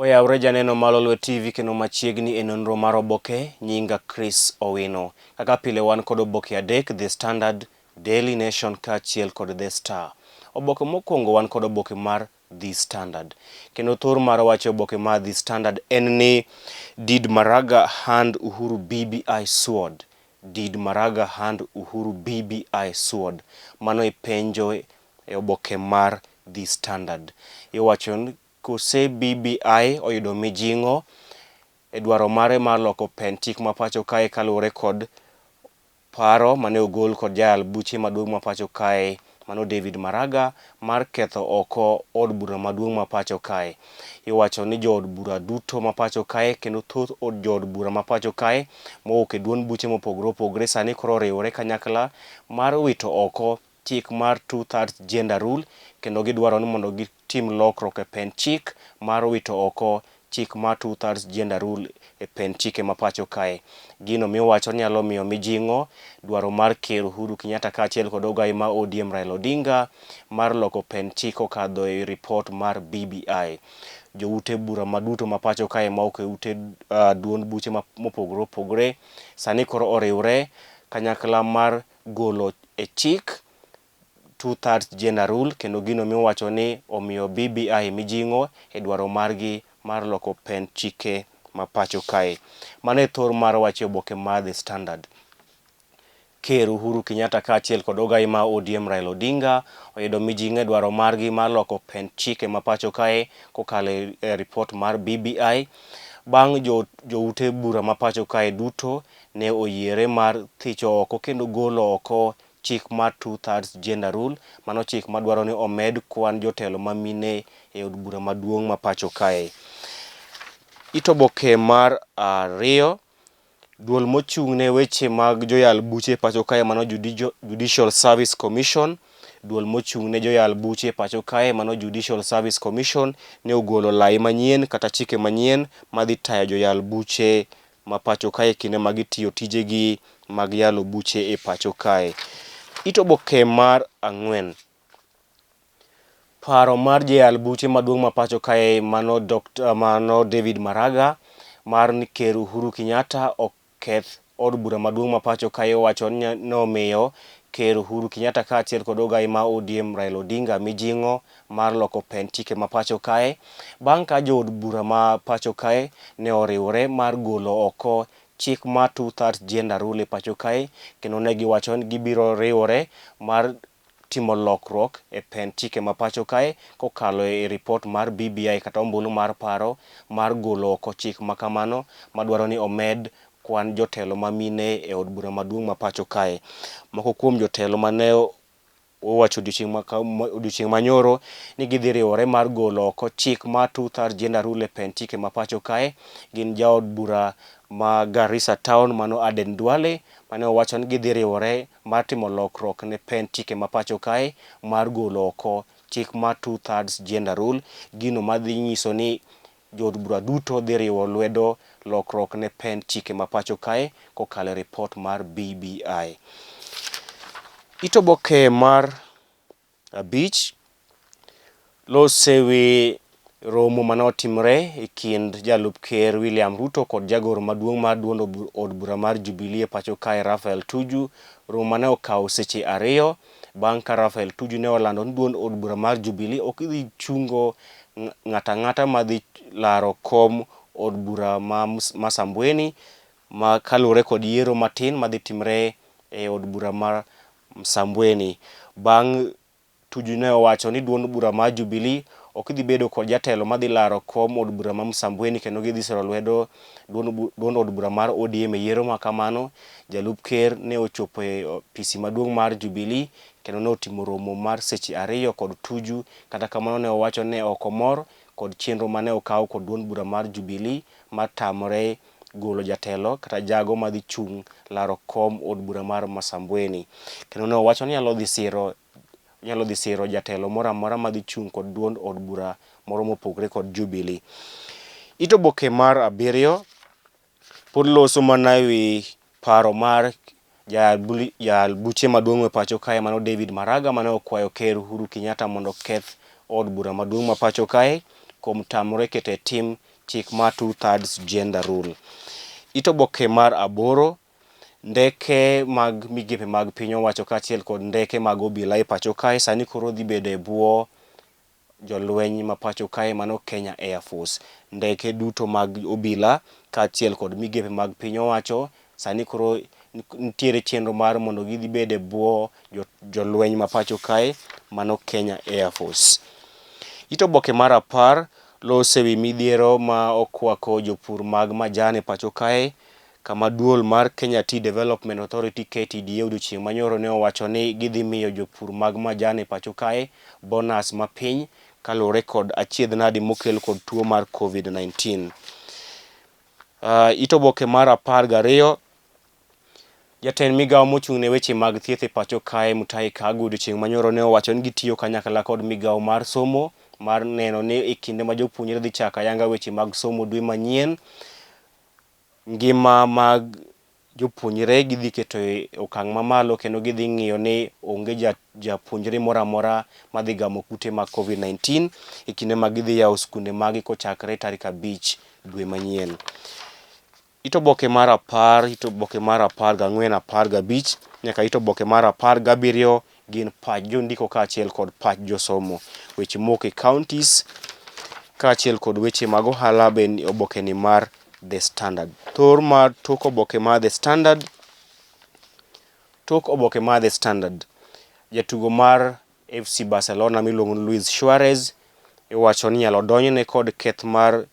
Oyawre janeno mar Lolwe TV kendo machiegni e nonro mar oboke, nyinga Chris Owino. Kaka pile wan kod oboke adek, The Standard, Daily Nation kaachiel kod The Star. Oboke mokwongo wan kod oboke mar The Standard. Kendo thor mar wach e oboke mar The Standard en ni Did Maraga hand Uhuru BBI sword? Did Maraga hand Uhuru BBI sword? Mano e penjo e oboke mar The Standard. Iwacho ni kose BBI oyudo mijing'o e dwaro mare mar loko pend chik ma pacho kae kaluwore kod paro mane ogol kod jayal buche maduong' ma pacho kae mano David Maraga mar ketho oko od bura maduong' ma pacho kae. Iwacho ni jood bura duto ma pacho kae kendo thoth od jood bura ma pacho kae mowuok e duond buche mopogore opogore sani koro oriwore kanyakla mar wito oko chik mar two-thirds gender rule kendo gidwaro ni mondo gitim lokruok e pend chik mar wito oko chik mar two-thirds gender rule e pend chike ma pacho kae. Gino miwacho nyalo miyo mijing'o dwaro mar Ker Uhuru Kenyatta kaachiel kod ogai ma ODM Raila Odinga mar loko pend chik kokadho e ripot mar BBI. Joute bura maduto ma pacho kae ma ok e ute duond buche mopogore opogore sani koro oriwre kanyakla mar golo e chik two-thirds gender rule kendo gino miwacho ni omiyo BBI mijing'o e dwaro margi mar loko pend chike ma pacho kae. Mano e thor mar wach e oboke mar The Standard. Ker Uhuru Kenyatta kaachiel kod ogai ma ODM Raila Odinga oyudo mijing'o e dwaro margi mar loko pend chike ma pacho kae kokalo e ripot mar BBI bang' joute bura ma pacho kae duto ne oyiere mar thicho oko kendo golo oko chik mar two-thirds gender rule, mano chik madwaro ni omed kwan jotelo ma mine e od bura maduong' ma pacho kae. It oboke mar ariyo, duol mochung' ne weche mag joyal buche e pacho kae mano Judicial Service Commission, duol mochung' ne joyal buche e pacho kae mano Judicial Service Commission ne ogolo lai manyien kata chike manyien madhi tayo joyal buche ma pacho kae e kinde ma gitiyo tijegi mag yalo buche e pacho kae. It oboke mar ang'wen. Paro mar jayal buche maduong' ma pacho kae mano Dr. mano David Maraga mar ni Ker Uhuru Kenyatta oketh od bura maduong' ma pacho kae owacho ni nomiyo Ker Uhuru Kenyatta kaachiel kod ogai ma ODM Raila Odinga mijing'o mar loko pend chike ma pacho kae bang' ka jood bura ma pacho kae ne oriwore mar golo oko chik mar two-thirds gender rule e pacho kae kendo ne giwacho ni gibiro riwore mar timo lokruok e pend chike ma pacho kae kokalo e ripot mar BBI kata ombulu mar paro mar golo oko chik ma kamano madwaro ni omed kwan jotelo ma mine e od bura maduong' ma pacho kae. Moko kuom jotelo mane owacho odiochieng' manyoro ni gidhi riwore mar golo oko chik mar two-thirds gender rule e pend chike ma pacho kae gin jaod bura ma Garissa Town mano Aden Duale mane owacho ni gidhi riwore mar timo lokruok ne pend chike ma pacho kae mar golo oko chik mar two-thirds gender rule, gino madhi nyiso ni jood bura duto dhi riwo lwedo lokruok ne pend chike ma pacho kae kokalo e ripot mar BBI. It oboke mar abich losewi romo mane otimre e kind jalup ker William Ruto kod jagoro maduong' mar duond od bura mar Jubilee e pacho kae Raphael Tuju. Romo mane okawo seche ariyo bang' ka Raphael Tuju ne olando ni duond od bura mar Jubilee ok dhi chungo ng'ato ang'ata madhi laro kom od bura ma Msambweni ma kaluwore kod yiero matin madhi timre e od bura mar Msambweni. Bang' Tuju ne owacho ni duond bura mar Jubilee ok dhi bedo kod jatelo madhi laro kom od bura ma Msambweni kendo gidhi siro lwedo duond od bura mar ODM e yiero ma kamano. Jalup ker ne ochopo e apisi maduong' mar Jubilee kendo ne otimo romo mar seche ariyo kod Tuju. Kata kamano ne owacho ni ne ok omor kod chenro mane okaw kod duond bura mar Jubilee mar tamore golo jatelo kata jago madhi chung' laro kom od bura mar Msambweni. Kendo ne owacho ni nyalo dhi siro nyalo dhi siro jatelo moro amora madhi chung' kod duond od bura moro mopogre kod Jubilee. It oboke mar abiriyo pod loso mana ewi paro mar jayal buche maduong' e pacho kae mano David Maraga mane okwayo Ker Uhuru Kenyatta mondo oketh od bura maduong' ma pacho kae kuom tamore keto e tim chik mar two thirds gender rule. It oboke mar aboro, ndeke mag migepe mag piny owacho kaachiel kod ndeke mag obila e pacho kae sani koro dhi bedo e bwo jolweny ma pacho kae mano Kenya Air Force. Ndeke duto mag obila kaachiel kod migepe mag piny owacho sani koro nitiere chenro mar mondo gidhi bed e bwo jolweny ma pacho kae mano Kenya Air Force. It oboke mar apar loso ewi midhiero ma okwako jopur mag majan e pacho kae kama duol mar Kenya Tea Development Authority KTDA odiochieng' manyoro ne owacho ni gidhi miyo jopur mag majan e pacho kae bonus mapiny kaluwore kod achiedh nadi mokel kod tuo mar Covid-19. It oboke mar 12 Jatend migawo mochung' ne weche mag thieth e pacho kae Mutahi Kagwe odiochieng' manyoro ne owacho ni gitiyo kanyakla kod migawo mar somo mar neno ni e kinde ma jopuonjre dhi chako ayanga weche mag somo dwe manyien ngima mag jopuonjre gidhi keto e okang' mamalo kendo gidhi ng'iyo ni onge japuonjre moro amora madhi gamo kute mag Covid-19 e kinde ma gidhi yawo skunde maggi kochakre tarik 5 dwe manyien. It oboke mar 10, it oboke mar 14, 15 nyaka it oboke mar 17 gin pach jondiko kaachiel kod pach josomo. Weche mowuok e counties kaachiel kod weche mag ohala be oboke ni mar The Standard. Thor mar tok oboke mar The Standard, tok oboke mar The Standard, jatugo mar FC Barcelona miluongo ni Luis Suarez iwacho ni inyalo donjne kod keth mar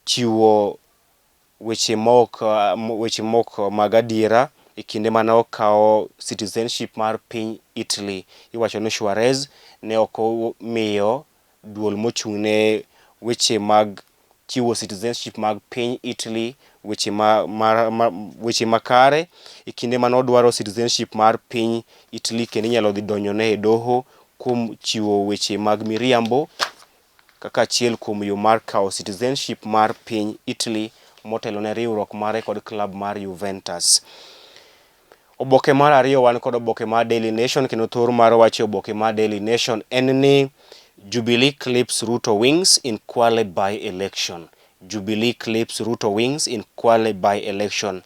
chiwo weche maok weche mok mag adiera e kinde mane okawo citizenship mar piny Italy. Iwacho ni Suarez ne ok omiyo duol mochung' ne weche mag chiwo citizenship mag piny Italy weche ma, ma, ma, weche makare e kinde mane odwaro citizenship mar piny Italy kendo inyalo dhi donjone e doho kuom chiwo weche mag miriambo kaka achiel kuom yo mar kawo citizenship mar piny Italy motelo ne riwruok mare kod club mar Juventus. Oboke mar ariyo wan kod oboke mar Daily Nation kendo thor mar wach e oboke mar Daily Nation en ni Jubilee clips Ruto wings in Kwale by election. Jubilee clips Ruto wings in Kwale by election.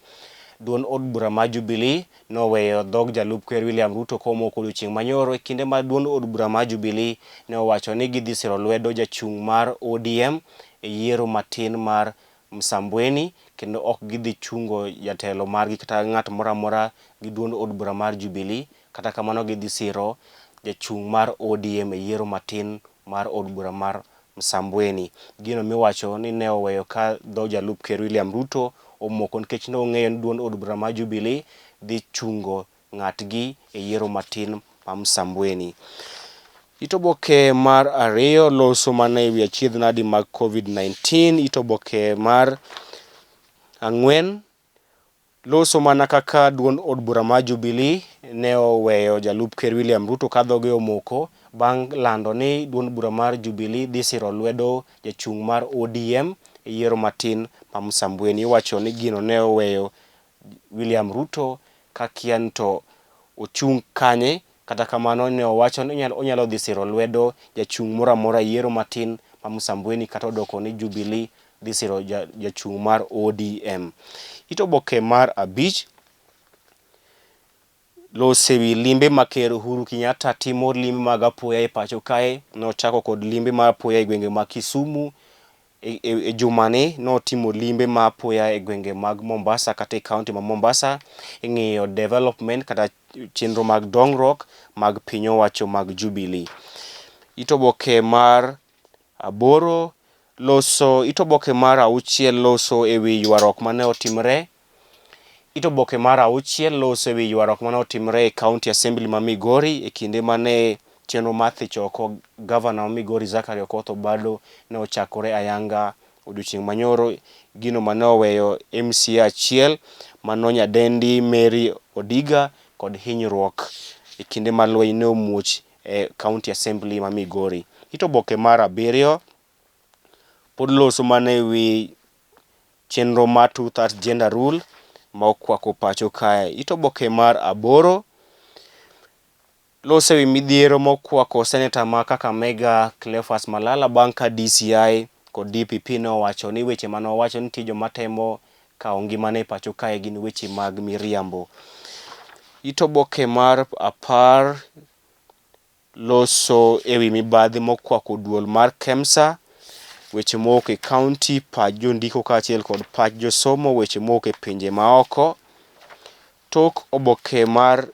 Duond od bura mar Jubilee noweyo dhog jalup ker William Ruto komoko odiochieng' manyoro e kinde ma duond od bura mar Jubilee ne owacho ni gidhi siro lwedo jachung' mar ODM e yiero matin mar Msambweni kendo ok gidhi chungo jatelo margi kata ng'at moro amora gi duond od bura mar Jubilee. Kata kamano gidhi siro jachung' mar ODM e yiero matin mar od bura mar Msambweni. Gino miwacho ni ne oweyo ka dho jalup ker William Ruto omoko nikech ne ong'eyo ni duond od bura mar Jubilee dhi chungo ng'atgi e yiero matin ma Msambweni. It oboke mar ariyo loso mana e wi achiedh nadi mag Covid-19. It oboke mar ang'wen loso mana kaka duond od bura mar Jubilee ne oweyo jalup ker William Ruto ka dhoge omoko bang' lando ni duond bura mar Jubilee dhi siro lwedo jachung' mar ODM e yiero matin ma Msambweni. Iwacho ni gino ne oweyo William Ruto ka kia ni to ochung' kanye. Kata kamano ne owacho ni onyalo dhi siro lwedo jachung' moro amora e yiero matin ma Msambweni kata odoko ni Jubilee dhi siro jachung' mar ODM. It oboke mar abich lose wi limbe ma Ker Uhuru Kenyatta timo limbe mag apoya e pacho kae. Nochako kod limbe mar apoya e gwenge ma Kisumu. E jumani notimo limbe ma apoya e gwenge mag Mombasa kata e kaunti ma Mombasa e ng'iyo development kata chenro mag dongruok mag piny owacho mag Jubilee. It oboke mar aboro loso it oboke mar auchiel loso e wi ywaruok mane otimre It oboke mar auchiel loso e wi ywaruok mane otimre e County Assembly ma Migori e kinde mane chenro mar thicho oko gavana ma Migori Zachary Okoth Obado ne ochakore ayanga odiochieng' manyoro, gino mane oweyo MCA achiel mano nyadendi Mary Odiga kod hinyruok e kinde ma lweny ne omuoch e County Assembly ma Migori. It oboke mar abiriyo pod loso mana e wi chenro mar two thirds gender rule ma okwako pacho kae. It oboke mar aboro loso e wi midhiero mokwako seneta ma Kakamega Cleophas Malala bang' ka DCI kod DPP ne owacho ni weche mane owacho ni nitie joma temo kawo ngimane e pacho kae gin weche mag miriambo. It oboke mar apar loso e wi mibadhi mokwako duol mar KEMSA, weche mowuok e kaunti, pach jondiko kaachiel kod pach josomo, weche mowuok e pinje maoko. Tok oboke mar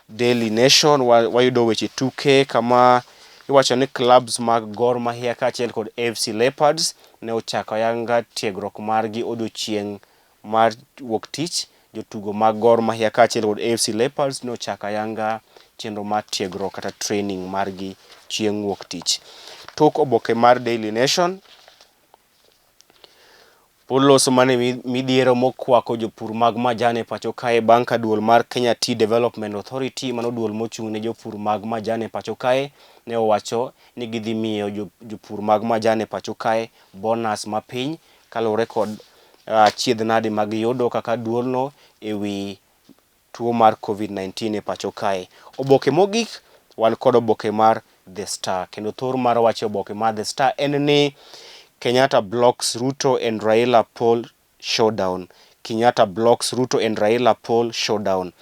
Daily Nation wayudo weche tuke kama iwacho ni clubs mag Gor Mahia kaachiel kod AFC Leopards ne ochako ayanga tiegruok margi odiochieng' mar wuok tich. Jotugo mag Gor Mahia kaachiel kod AFC Leopards ne ochako ayanga chenro mar tiegruok kata training margi chieng' wuok tich. Tok oboke mar Daily Nation pod loso mana e midhiero mokwako jopur mag majan e pacho kae bang' ka duol mar Kenya Tea Development Authority, mano duol mochung' ne jopur mag majan e pacho kae, ne owacho ni gidhi miyo jopur mag majan e pacho kae bonus mapiny kaluwore kod achiedh nade ma giyudo kaka duolno e wi tuo mar Covid-19 e pacho kae. Oboke mogik wan kod oboke mar The Star kendo thor mar wach e oboke mar The Star en ni Kenyatta blocks Ruto and Raila poll showdown. Kenyatta blocks Ruto and Raila poll showdown.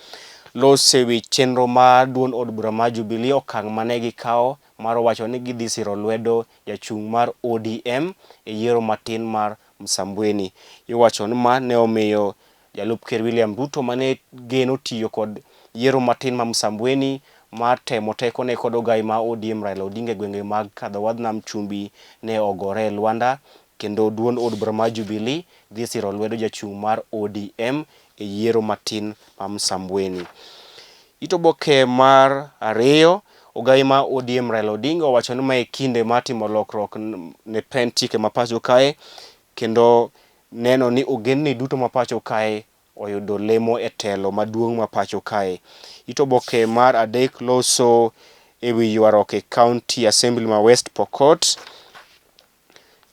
Lose wi chenro mar duond od bura mar Jubilee okang' mane gikawo mar wacho ni gidhi siro lwedo jachung' mar ODM e yiero matin mar Msambweni. Iwacho ni ma ne omiyo Jalup Ker William Ruto mane geno tiyo kod yiero matin ma Msambweni mar temo tekone kod ogai ma ODM Raila Odinga e gwenge mag Kadhowadh Nam Chumbi ne ogore e lwanda kendo duond od bura mar Jubilee dhi siro lwedo jachung' mar ODM e yiero matin ma Msambweni. It oboke mar ariyo, ogai ma ODM Raila Odinga owacho ni mae kinde mar timo lokruok ne pend chike ma pacho kae kendo neno ni ogendni duto ma pacho kae oyudo lemo e telo maduong' ma pacho kae. It oboke mar adek loso e wi ywaruok e County Assembly ma West Pokot.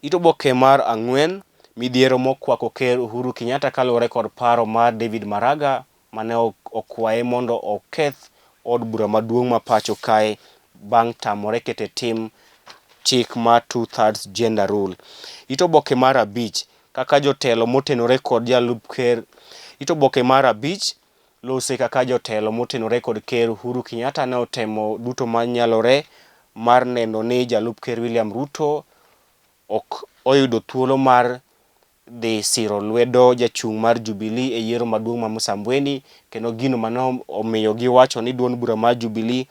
It oboke mar ang'wen, midhiero mokwako Ker Uhuru Kenyatta kaluwore kod paro mar David Maraga mane okwaye mondo oketh od bura maduong' ma pacho kae bang' tamore keto e tim chik mar two thirds gender rule. It oboke mar abich, kaka jotelo motenore kod jalup ker It oboke mar abich lose kaka jotelo motenore kod Ker Uhuru Kenyatta ne otemo duto manyalore mar neno ni jalup ker William Ruto ok oyudo thuolo mar dhi siro lwedo jachung' mar Jubilee e yiero maduong' ma Msambweni kendo gino mane omiyo giwacho ni duond bura mar Jubilee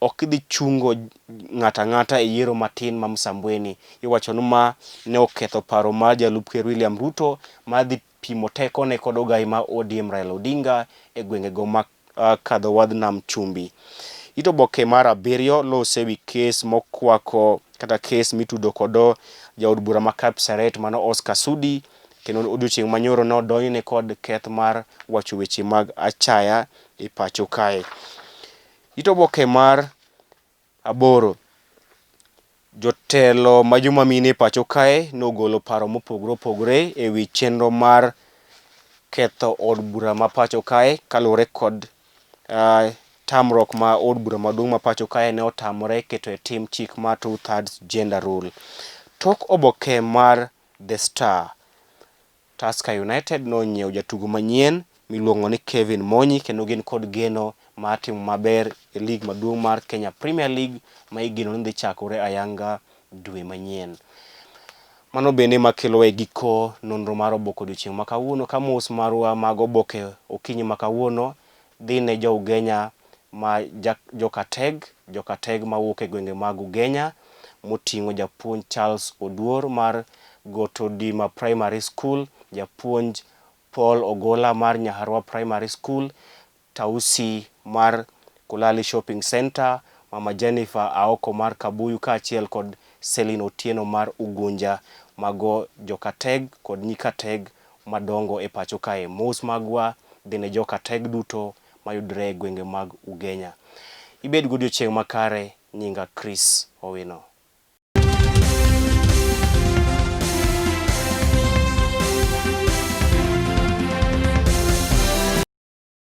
ok dhi chungo ng'ato ang'ata e yiero matin ma Msambweni. Iwacho ni ma ne oketho paro mar jalup ker William Ruto mar dhi pimo tekone kod ogai ma ODM Raila Odinga e gwengego ma kadho wadh nam chumbi. It oboke mar abiriyo lose wi kes mokwako kata kes mitudo kod jaod bura ma Kapseret mano Oscar Sudi kendo odiochieng' manyoro ne odonjne kod keth mar wacho weche mag achaya e pacho kae. It oboke mar aboro. Jotelo ma joma mine e pacho kae nogolo paro mopogore opogore e wi chenro mar ketho od bura ma pacho kae kaluwore kod tamruok ma od bura maduong' ma pacho kae ne otamore keto e tim chik mar two thirds gender rule. Tok oboke mar The Star, Tusker United nonyiewo jatugo manyien miluongo ni Kevin Monyi kendo gin kod geno mar timo maber e lig maduong' mar Kenya Premier League ma igeno ni dhi chakore ayanga dwe manyien. Mano bende makelowa e giko nonro mar oboke odiochieng' ma kawuono ka mos marwa mag oboke okinyi ma kawuono dhi ne jo Ugenya ma Jokateg, Jokateg mawuok e gwenge mag Ugenya moting'o japuonj Charles Oduor mar Gotodima Primary School, japuonj Paul Ogola mar Nyaharwa Primary School, Tausi mar Kulali Shopping Centre, Mama Jennifer Aoko mar Kabuyu kaachiel kod Celine Otieno mar Ugunja. Mago Jokateg kod Nyikateg madongo e pacho kae. Mos magwa dhi ne Jokateg duto mayudre e gwenge mag Ugenya. Ibed godiochieng' makare, nyinga Chris Owino.